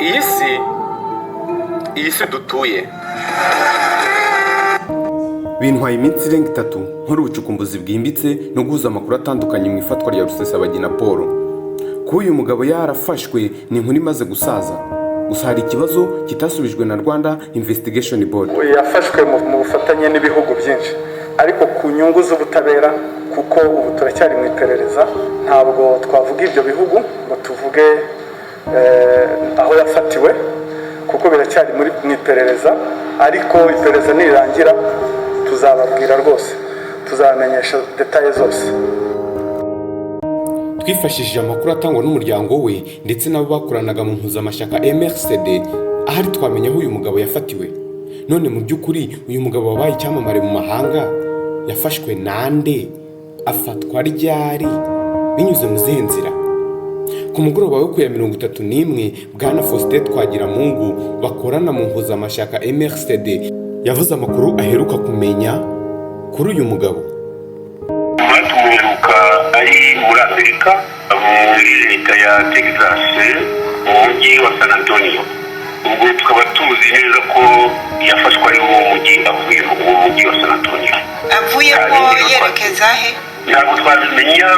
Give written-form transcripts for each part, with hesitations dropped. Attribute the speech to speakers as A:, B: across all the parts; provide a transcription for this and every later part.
A: Iyi si dutuye.
B: Bintwaye iminsi irenga 3 nkora ubucukumbuzi bwimbitse no guhuza amakuru atandukanye mu ifatwa rya Rusesabagina Paul. Kuba uyu mugabo yarafashwe ni inkuru imaze gusaza, gusa hari ikibazo kitasubijwe na Rwanda Investigation Board.
C: Yafashwe mu bufatanye n'ibihugu byinshi, ariko ku nyungu z'ubutabera, kuko ubu turacyari mu iperereza, ntabwo twavuga ibyo bihugu ngo tuvuge aho yafatiwe, kuko biracyari mu iperereza. Ariko iperereza nirirangira tuzababwira rwose, tuzabamenyesha détails zose.
B: Twifashishije amakuru atangwa n'umuryango we ndetse n'abo bakoranaga mu mpuzamashyaka MRCD, ahari twamenya aho uyu mugabo yafatiwe. None mu by'ukuri, uyu mugabo wabaye icyamamare mu mahanga yafashwe nande, afatwa ryari, binyuze mu zihe nzira? Ku mugoroba wo ku ya 31, bwana Faustin Twagiramungu bakorana mu mpuzamashyaka MRCD yavuze amakuru aheruka kumenya kuri uyu mugabo.
D: Tumuheruka ari muri Amerika, muri leta ya Texas, mu mujyi wa San Antonio. Ubwo tukaba tuzi neza ko yafashwe ari mu mujyi, avuye mu mujyi wa San Antonio.
E: Avuyemo yerekeza he?
D: Ntabwo twabimenya,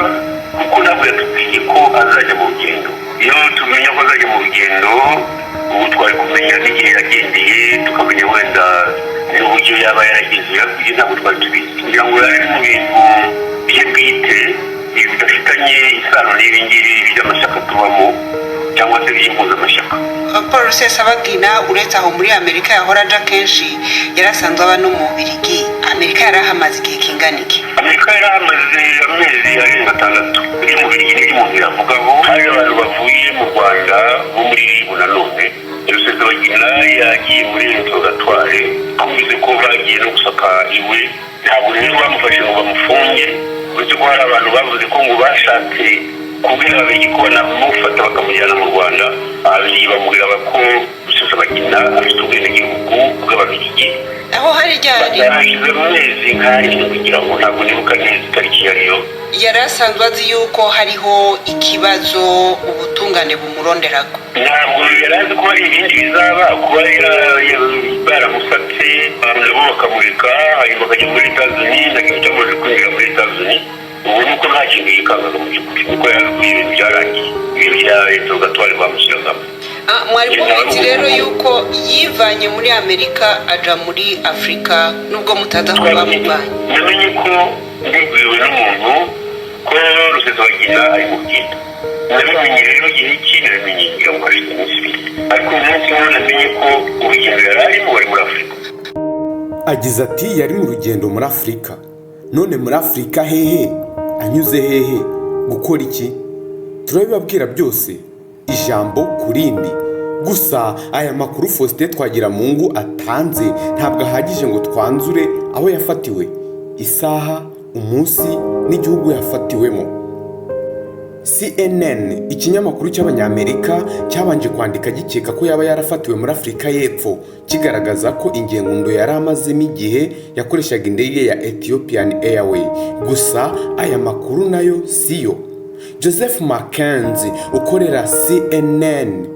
D: kuko ntabwo yatubwiye ko azajya mu rugendo. Iyo tumenya ko azajya mu rugendo, ubu twari kumenya n'igihe yagendeye, tukamenya wenda n'uburyo yaba yarageze. Ibyo ntabwo twari tubizi. Kugira ngo yari mu bintu bye bwite bidafitanye isano n'ibi ngibi by'amashyaka tubamo cyangwa se by'impuzamashyaka.
E: Paul Rusesabagina, uretse aho muri Amerika yahora aja kenshi, yari asanzwe aba no mu Bubirigi. Amerika yari ahamaze igihe kingana iki?
D: Amerika yari ahamaze amezi arenga 6. Iri mu Birigi n'iri mu yavugaho hari abantu bavuye mu Rwanda bo muri RIB. Nanone Rusesabagina yagiye muri interrogatoire, avuze ko bagiye no gusaka iwe. Ntabwo rero bamufashe ngo bamufunge, uretse ko hari abantu bavuze ko ngo bashatse kubwira Ababiligi ko banamufata bakamujyana mu Rwanda. Ababiligi bamubwira ko Rusesabagina afite ubwenegihugu bw'Ababiligi.
E: Aho hari ryari?
D: Hashize amezi nk'arindwi kugira ngo, ntabwo nibuka neza itariki iyo ariyo.
E: Yari asanzwe azi yuko hariho ikibazo ubutungane bumuronderako?
D: Ntabwo yari azi ko hari ibindi bizaba. Kuba baramusatse nabo bakamurika, hanyuma akajya muri Etazuni, nta kintu cyamubujije kwinjira muri Etazuni. Ubu ni uko nta kintu yikangaga mu by'ukuri, kuko yari ibintu byarangiye, ibintu bya interrogatoire bamushyiragamo.
E: Mwari mubizi rero yuko yivanye muri Amerika aja muri Afurika, nubwo mutazi aho bamuvanye?
D: Namenye ko mbibwiwe n'umuntu ko Rusesabagina ari mu rugendo. Nabimenye rero igihe ki? Nabimenye ngira ngo hashize iminsi 2, ariko uyu munsi niho namenye ko urugendo yari arimo wari muri Afurika.
B: Agize ati: "Yari mu rugendo muri Afurika." None muri Afurika hehe, anyuze hehe, gukora iki? Turabibabwira byose ijambo ku rindi. Gusa aya makuru Faustin Twagiramungu atanze ntabwo ahagije ngo twanzure aho yafatiwe, isaha, umunsi n'igihugu yafatiwemo. CNN, ikinyamakuru cy'Abanyamerika, cyabanje kwandika gikeka ko yaba yarafatiwe muri Afurika y'Epfo, kigaragaza ko ingendo yari amazemo igihe yakoreshaga indege ya Ethiopian Airway. Gusa aya makuru nayo siyo. Joseph Mackenzie ukorera CNN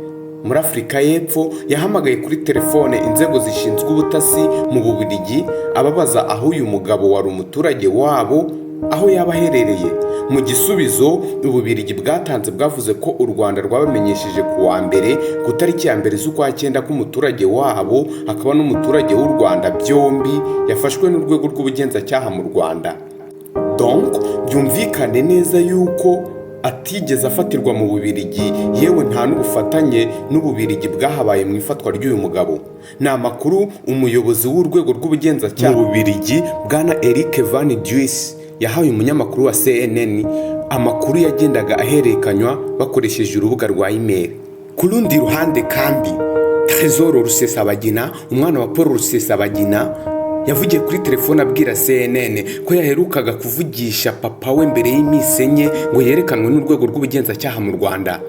B: muri Afurika y'Epfo yahamagaye kuri telefone inzego zishinzwe ubutasi mu Bubiligi, ababaza aho uyu mugabo wari umuturage wabo aho yaba aherereye. Mu gisubizo Ububiligi bwatanze, bwavuze ko u Rwanda rwabamenyesheje ku wa mbere, ku tariki ya 1 z'ukwa 9, ko umuturage wabo akaba n'umuturage w'u Rwanda byombi yafashwe n'urwego rw'ubugenzacyaha mu Rwanda. Donc byumvikane neza yuko atigeze afatirwa mu Bubiligi, yewe nta n'ubufatanye n'Ububiligi bwahabaye mu ifatwa ry'uyu mugabo. Ni amakuru umuyobozi w'urwego rw'ubugenzacyaha mu Bubiligi, bwana Eric Van Duis, yahaye umunyamakuru wa CNN, amakuru yagendaga ahererekanywa bakoresheje urubuga rwa email. Ku rundi ruhande kandi, Trésor Rusesabagina, umwana wa Paul Rusesabagina, yavugiye kuri telefone abwira CNN ko yaherukaga kuvugisha papa we mbere y'iminsi 4 ngo yerekanwe n'urwego rw'ubugenzacyaha mu Rwanda.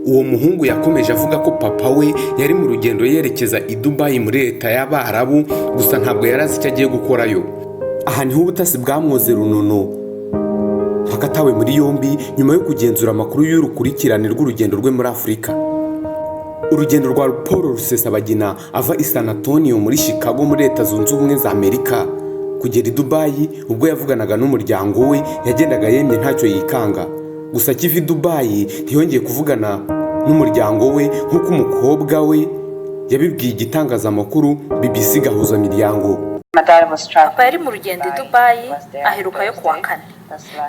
B: Uwo muhungu yakomeje avuga ko papa we yari mu rugendo yerekeza i Dubai muri leta y'Abarabu, gusa ntabwo yari azi icyo agiye gukorayo. Aha niho ubutasi bwamwoze runono, hakatawe muri yombi nyuma yo kugenzura amakuru y'urukurikirane rw'urugendo rwe muri Afurika. Urugendo rwa Paul Rusesabagina ava i San Antonio muri Chicago, muri Leta Zunze Ubumwe za Amerika, kugera i Dubayi, ubwo yavuganaga n'umuryango we yagendaga yemye, ntacyo yikanga. Gusa akiva i Dubayi ntiyongeye kuvugana n'umuryango we, nk'uko umukobwa we yabibwiye igitangazamakuru BBC Gahuzamiryango.
F: Papa yari mu rugendo i Dubayi, aherukayo kuwa kane.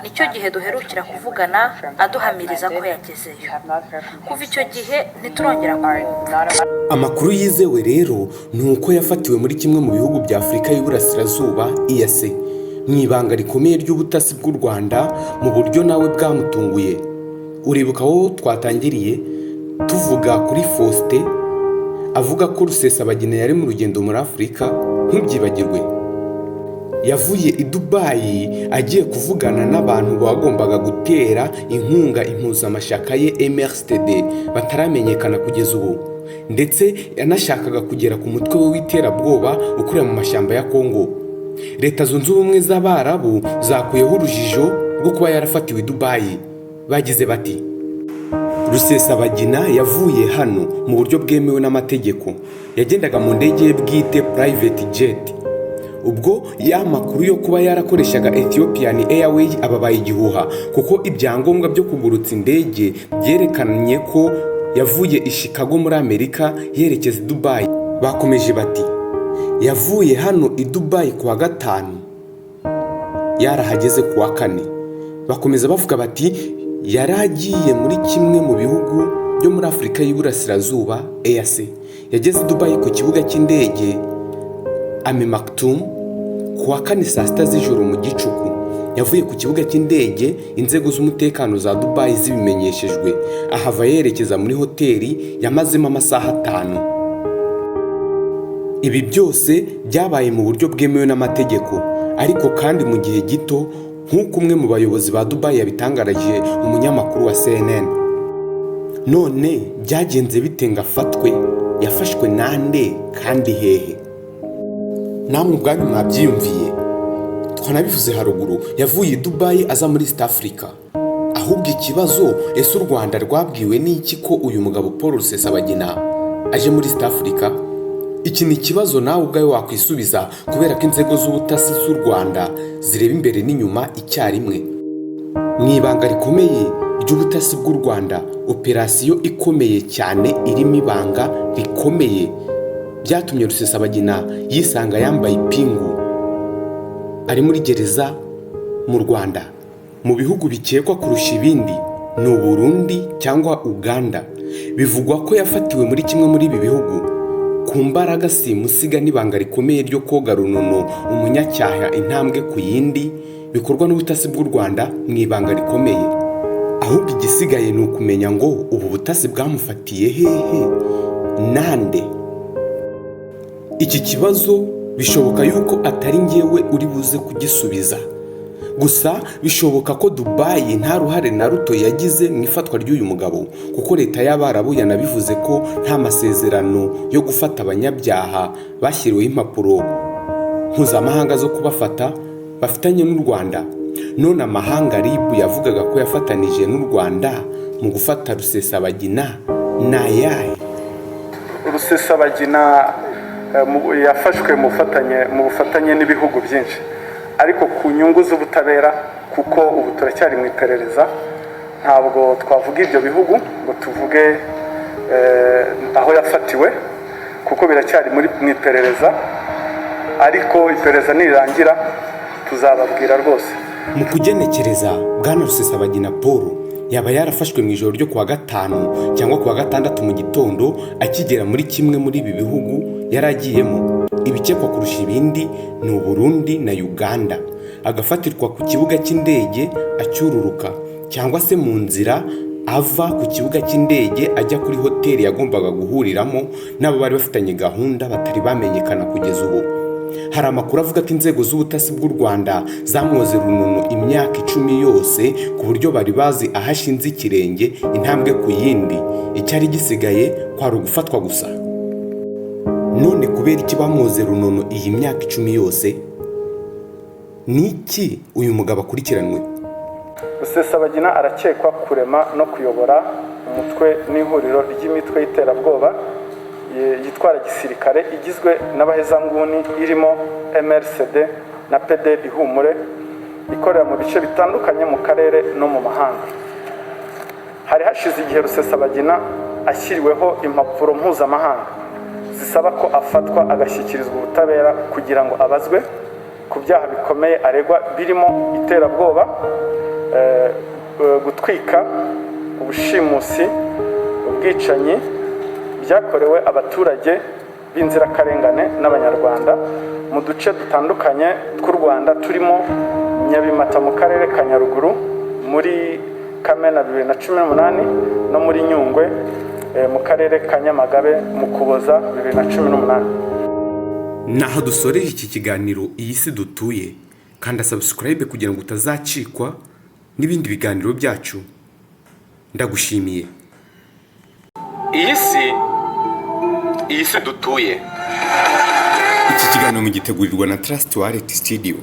F: Nicyo gihe duherukira kuvugana, aduhamiriza ko yagezeyo. Kuva icyo gihe ntiturongera kumwumva.
B: Amakuru yizewe rero ni uko yafatiwe muri kimwe mu bihugu bya Afurika y'Iburasirazuba, EAC, mu ibanga rikomeye ry'ubutasi bw'u Rwanda, mu buryo nawe bwamutunguye. Uribuka aho twatangiriye tuvuga kuri Faustin avuga ko Rusesabagina yari mu rugendo muri Afurika? Ntubyibagirwe. Yavuye i Dubayi agiye kuvugana n'abantu bagombaga gutera inkunga impuzamashyaka ye MRCD bataramenyekana kugeza ubu, ndetse yanashakaga kugera ku mutwe we w'iterabwoba ukorera mu mashyamba ya Kongo. Leta Zunze Ubumwe z'Abarabu zakuyeho urujijo rwo kuba yarafatiwe i Dubayi. Bagize bati: "Rusesabagina yavuye hano mu buryo bwemewe n'amategeko, yagendaga mu ndege ye bwite, private jet." Ubwo ya makuru yo kuba yarakoreshaga Ethiopian Airways ababaye igihuha, kuko ibyangombwa byo kugurutsa indege byerekanye ko yavuye i Chicago muri Amerika yerekeza i Dubai. Bakomeje bati: "Yavuye hano i Dubai ku wa gatanu, yarahageze ku wa kane." Bakomeza bavuga bati: "Yari agiye muri kimwe mu bihugu byo muri Afurika y'Iburasirazuba, EAC. Yageze i Dubai ku kibuga cy'indege Al Maktoum ku wa kane saa 6 z'ijoro mu gicuku. Yavuye ku kibuga cy'indege inzego z'umutekano za Dubai zibimenyeshejwe, ahava yerekeza muri hoteli yamazemo amasaha 5. Ibi byose byabaye mu buryo bwemewe n'amategeko, ariko kandi mu gihe gito, nk'uko umwe mu bayobozi ba Dubai yabitangarije umunyamakuru wa CNN. None byagenze bite ngo afatwe? Yafashwe nande kandi hehe? Namwe ubwanyu mwabyiyumviye, twanabivuze haruguru. Yavuye i Dubai aza muri East Africa. Ahubwo ikibazo, ese u Rwanda rwabwiwe n'iki ko uyu mugabo Paul Rusesabagina aje muri East Africa? Iki ni ikibazo nawe ubwawe wakwisubiza, kubera ko inzego z'ubutasi z'u Rwanda zireba imbere n'inyuma icyarimwe. Mu ibanga rikomeye ry'ubutasi bw'u Rwanda, operasiyo ikomeye cyane irimo ibanga rikomeye, byatumye Rusesabagina yisanga yambaye ipingu, ari muri gereza mu Rwanda. Mu bihugu bikekwa kurusha ibindi ni Uburundi cyangwa Uganda. Bivugwa ko yafatiwe muri kimwe muri ibi bihugu ku mbaraga simusiga n'ibanga rikomeye ryo koga runono umunyacyaha intambwe ku yindi, bikorwa n'ubutasi bw'u Rwanda mu ibanga rikomeye. Ahubwo igisigaye ni ukumenya ngo ubu butasi bwamufatiye hehe, nande? Iki kibazo bishoboka yuko atari ngewe uri buze kugisubiza. Gusa bishoboka ko Dubayi nta ruhare na ruto yagize mu ifatwa ry'uyu mugabo, kuko leta y'Abarabu yanabivuze ko nta masezerano yo gufata abanyabyaha bashyiriweho impapuro mpuzamahanga zo kubafata bafitanye n'u Rwanda. None amahanga RIB yavugaga ko yafatanije n'u Rwanda mu gufata Rusesabagina ni ayahe?
C: Rusesabagina yafashwe mu bufatanye n'ibihugu byinshi, ariko ku nyungu z'ubutabera, kuko ubu turacyari mu iperereza, ntabwo twavuga ibyo bihugu ngo tuvuge aho yafatiwe, kuko biracyari mu iperereza. Ariko iperereza nirirangira tuzababwira rwose.
B: Mu kugenekereza, bwana Rusesabagina Paul yaba yarafashwe mu ijoro ryo kuwa gatanu cyangwa kuwa gatandatu mu gitondo, akigera muri kimwe muri ibi bihugu yari agiyemo. Ibikekwa kurusha ibindi ni Uburundi na Uganda, agafatirwa ku kibuga cy'indege acyururuka, cyangwa se mu nzira ava ku kibuga cy'indege ajya kuri hoteli yagombaga guhuriramo n'abo bari bafitanye gahunda batari bamenyekana kugeza ubu. Hari amakuru avuga ko inzego z'ubutasi bw'u Rwanda zamwoze runono imyaka 10 yose, ku buryo bari bazi aho ashinze ikirenge intambwe ku yindi. Icyari gisigaye kwari ugufatwa gusa. None kubera iki bamwoze runono iyi myaka 10 yose? Ni iki uyu mugabo akurikiranwe?
C: Rusesabagina arakekwa kurema no kuyobora umutwe. Umutwe n'ihuriro ry'imitwe y'iterabwoba yitwara gisirikare igizwe n'abahezanguni irimo MRCD na PDR Ihumure, ikorera mu bice bitandukanye mu karere no mu mahanga. Hari hashize igihe Rusesabagina ashyiriweho impapuro mpuzamahanga zisaba ko afatwa agashyikirizwa ubutabera kugira ngo abazwe ku byaha bikomeye aregwa, birimo iterabwoba, gutwika, ubushimusi, ubwicanyi byakorewe abaturage b'inzirakarengane n'Abanyarwanda mu duce dutandukanye tw'u Rwanda, turimo Nyabimata mu karere ka Nyaruguru muri Kamena 2018 no muri Nyungwe mu karere ka Nyamagabe mu Kuboza 2018.
B: Naho dusoreje iki kiganiro Iyi Si Dutuye. Kanda subscribe kugira ngo utazacikwa n'ibindi biganiro byacu. Ndagushimiye.
A: Iyi si dutuye.
B: Iki kiganiro mugitegurirwa na Trust Wallet Studio.